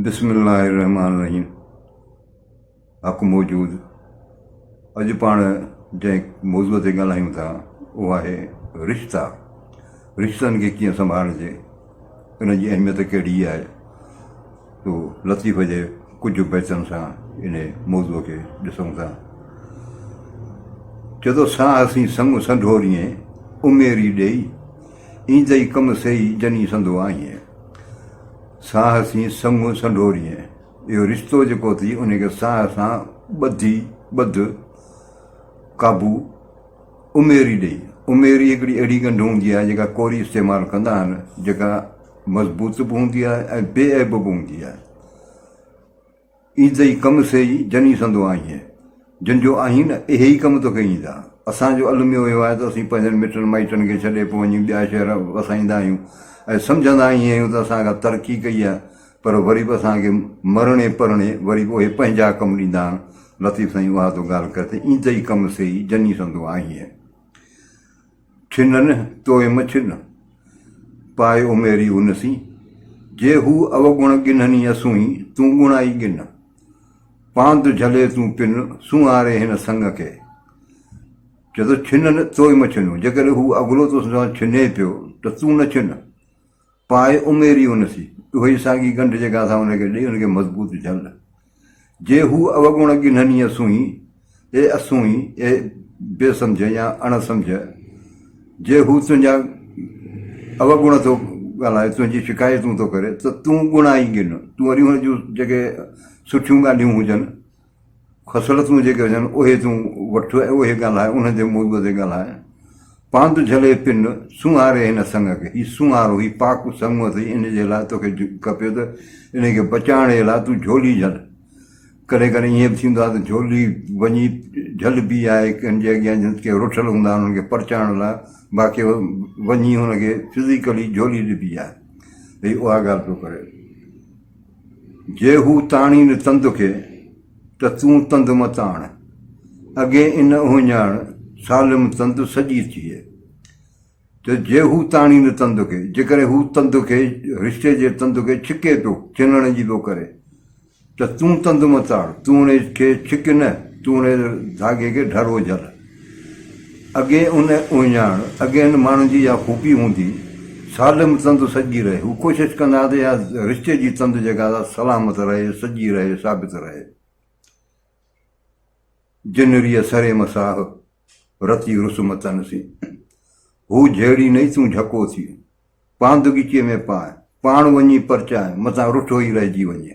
بسم الله الرحمٰن الرحيم حق موجود اڄ پاڻ جنهن موضوع تي ڳالهايون ٿا اهو آهي رشتا رشتن کي ڪيئن سنڀالجي ان جي اهميت ڪهڙي آهي تو لطيف جي ڪجهه بيتن سان ان موضوع کي ڏسون ٿا چئي ٿو ساهه سين سڱ سنڍوريين اميري ڏيئي ايندئي ڪم سيئي جني سندو آهين ساهه سين سڱ سنڍوريين، اهو رشتو جيڪو اٿئي ان کي ساهه سان ٻڌي، ٻڌ، قابو، اميري ڏئي. اميري هڪڙي اهڙي ڳنڍ هوندي آهي جيڪا ڪوري استعمال ڪندا آهن، جيڪا مضبوط به هوندي آهي ۽ بي عيب به هوندي آهي. ايندئي ڪم سيئي جني سندو آهين. جن جو آهين نه، اهي ئي ڪم توکي ايندا. اسان جو الميو اهو آهي ته اسين پنهنجن مٽن مائٽن کي ڇڏي پوء وڃي ٻيا شهر وسائيندا آهيون ۽ سمجهندا ائين آهيون ته اسان ڪا ترقي ڪئي آهي پر وري به اسان کي مرڻي پرڻي وري به اهي پنهنجا ڪم ڏيندا آهن. لطيف سائين اها ٿو ڳالهه ڪري ته ايندئي ڪم سيئي جني سندو آهين. ڇنن توء م ڇن، پائي اميري ان سين، جي هو اوگڻ ڳنهني اسونهين، تون ڳڻائي ڳن. پاند جهلي تون پن، سونهاري هن سڱ کي. چئي ٿو ڇنن توء م ڇنون، جيڪڏهن هو اڳلو تو سان ڇني پيو ته تون نه ڇن. پائي اميري ان سين، اها ئي ساڳي ڳنڍ جيڪا اسان ان کي ڏئي، ان کي مضبوط جهل. جي هو اوگڻ ڳنهني اسونهين، اي اسونهين، اي بي سمجهه يا اڻ سمجهه، جي هو تنهنجا اوگڻ ٿو ڳالهائي، تنهنجي شڪايتون ٿو ڪري، ته تون ڳڻائي ڳن، تون وري هن جون جيڪي سٺيون ڳالهيون هجن، خصلتون جيڪي هجن اهي تون وٺ ۽ اهي ڳالهاء، انهن جي موضوع تي ڳالهاء. پاند جهلي پن، سونهاري هن سڱ کي. هي سونهارو، هي پاڪ سڱ اٿئي، ان جي لاء توکي کپي ته ان کي بچائڻ جي لاء تون جهولي جهل. ڪڏهن ڪڏهن ائين به ٿيندو آهي ته جهولي وڃي جهلبي آهي ڪنهن جي اڳيان جن کي رٺل هوندا آهن انهن کي پرچائڻ لاء باقي وڃي هن کي فزيڪلي جهولي ڏبي آهي. هي اها ڳالهه پيو ڪري. جي هو تاڻين تند کي، ته تون تند م تاڻ. اڳي ان اهڃاڻ، سالم تند سڄي ٿئي. ته جي هو تاڻين تند کي، جيڪڏهن هو تند کي، رشتي جي تند کي ڇڪي پيو، ڇنڻ جي پيو ڪري، ته تون تند م تاڻ، تون ان کي ڇڪ نه، تون ان ڌاڳي کي ڍرو جهل. اڳي ان اهڃاڻ، اڳي ان ماڻهن جي اها خوبي هوندي، سالم تند سڄي رهي. هو ڪوشش ڪندا ته اها رشتي جي تند جيڪا سا سلامت رهي، سڄي رهي، ثابت رهي. جن ريء سري م ساهه، رتي رس م تن سين. هو جهيڙي نئي تون جهڪو ٿي. پاند ڳچيء ۾ پاء، پاڻ وڃي پرچاء، متان رٺو ئي رهجي وڃي.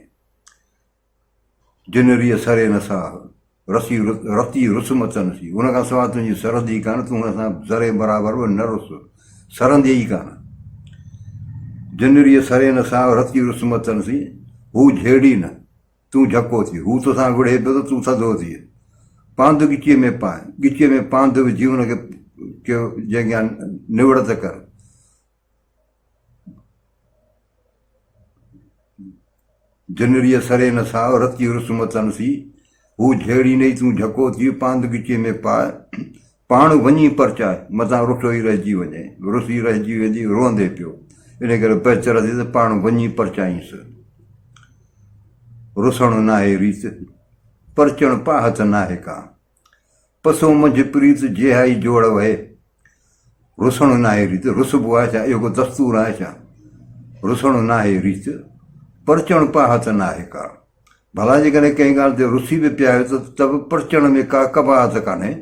جن ريء سري نه ساهه، رسي رتي رس م تن سين. ان کان سواء تنهنجي سرندي ئي ڪانه، تون هن سان ذري برابر به نه رس، سرندي ئي ڪانه. جن ريء سري نه ساهه، رتي رس م تن سين. هو جهيڙي نه، تون جهڪو ٿي. هو توسان وڙهي پيو ته تون ٿڌو ٿيء. پاند ڳچيء ۾ پاء، ڳچيء ۾ پاند وجهي هن کي چيو، جنهن اڳيان نوڙت ڪر. جنريء سري نه ساء، رتي رس م تن سين. هو جهيڙي نئي تون جهڪو ٿيء، پاند ڳچيء ۾ پاء. پاڻ وڃي پرچاء، متان رٺو ئي رهجي وڃي. رسي رهجي ويندي، روئندي پيو. ان ڪري بهتر اٿئي ته پاڻ وڃي پرچائينس. رسڻ ناهي ريت، پرچڻ پاهت ناهي ڪا. پسو منجهه پريت جيهائي جوڙ وهي. رسڻ ناهي ريت، رسبو آهي ڇا؟ اهو ڪو دستور آهي ڇا؟ رسڻ ناهي ريت، پرچڻ پاهت ناهي ڪا. ڀلا جيڪڏهن ڪنهن ڳالهه تي رسي به پيا آهيو ته به پرچڻ ۾ ڪا قباحت ڪانهي.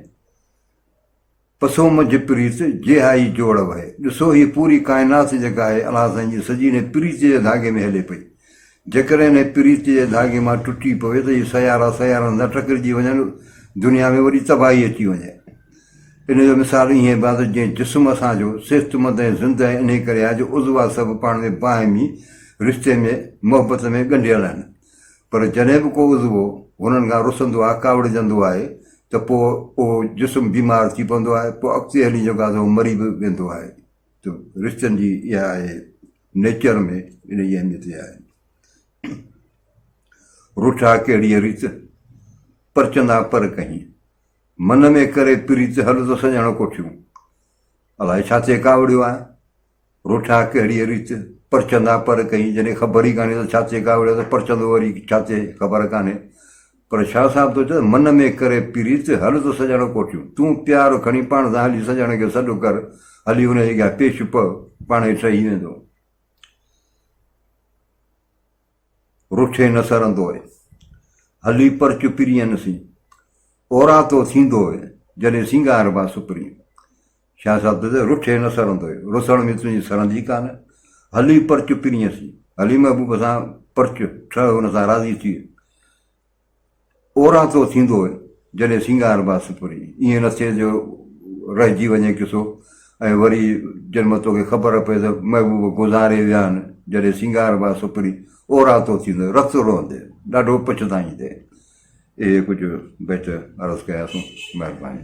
پسو منجهه پريت، جيهائي جوڙ وهي. ڏسو هيء پوري ڪائنات جيڪا آهي الله سائين جي سڄي انهيء پريت جي ڌاڳي ۾ هلي پئي. جيڪڏهن انهيء پريت جي ڌاڳي مان ٽٽي پوي ته هي سيارا سيارن سان ٽڪرجي وڃن، دنيا ۾ وڏي تباهي اچي وڃي. ان جو مثال ائين به آهي ته جيئن جسم اسان جو صحتمند ۽ زنده آهي انهيء ڪري آهي جو عضوا سڀ پاڻ ۾ باهمي رشتي ۾ محبت ۾ ڳنڍيل آهن. پر جڏهن به ڪو عضوو هنن کان رسندو آهي، ڪاوڙجندو آهي ته پوء اهو جسم بيمار ٿي پوندو آهي، پوء اڳتي هلي جيڪو آهي سو مري به ويندو آهي ته رشتن جي اها آهي نيچر ۾ ان جي اهميت اها آهي. رٺا ڪهڙيء ريت، پرچندا پر ڪهين. من ۾ ڪري پريت، هل ته سڄڻ ڪوٺيون. الائي ڇا ٿئي ڪاوڙيو آهيان. رٺا ڪهڙيء ريت. پرچندا پر ڪئين، جڏهن خبر ئي ڪانهي ته ڇا تي ڪاوڙيو ته پرچندو وري ڇا تي خبر ڪانهي. پر شاهه صاحب ٿو چئي ته من ۾ ڪري پريت، هل ته سڄڻ ڪوٺيون. تون پيار کڻي پاڻ سان هلي سڄڻ کي سڏ ڪر، هلي ان جي اڳيان پيش پء، پاڻهي ٺهي ويندو. رٺي نه سرندوء، هلي پرچ پرين سين. اوراتو ٿيندوء، جڏهن سينگاربا سپرين. شاهه صاحب ٿو چئي، رٺي نه سرندوء، رسڻ ۾ تنهنجي سرندي ڪانه. هلي پرچ پرين سين، هلي محبوب سان پرچ، ٺهه ان سان راضي ٿيء. اوراتو ٿيندو جڏهن سينگاربا سپرين. ائين نه ٿئي جو رهجي وڃي قصو ۽ وري جنھن مھل توکي خبر پئي ته محبوب گذاري ويا آھن، جڏهن سينگاربا سپرين، اوراتو ٿيندو، رت روئندي، ڏاڍو پڇتائيندي. اهي ڪجهه بيت عرض ڪياسون. مھرباني.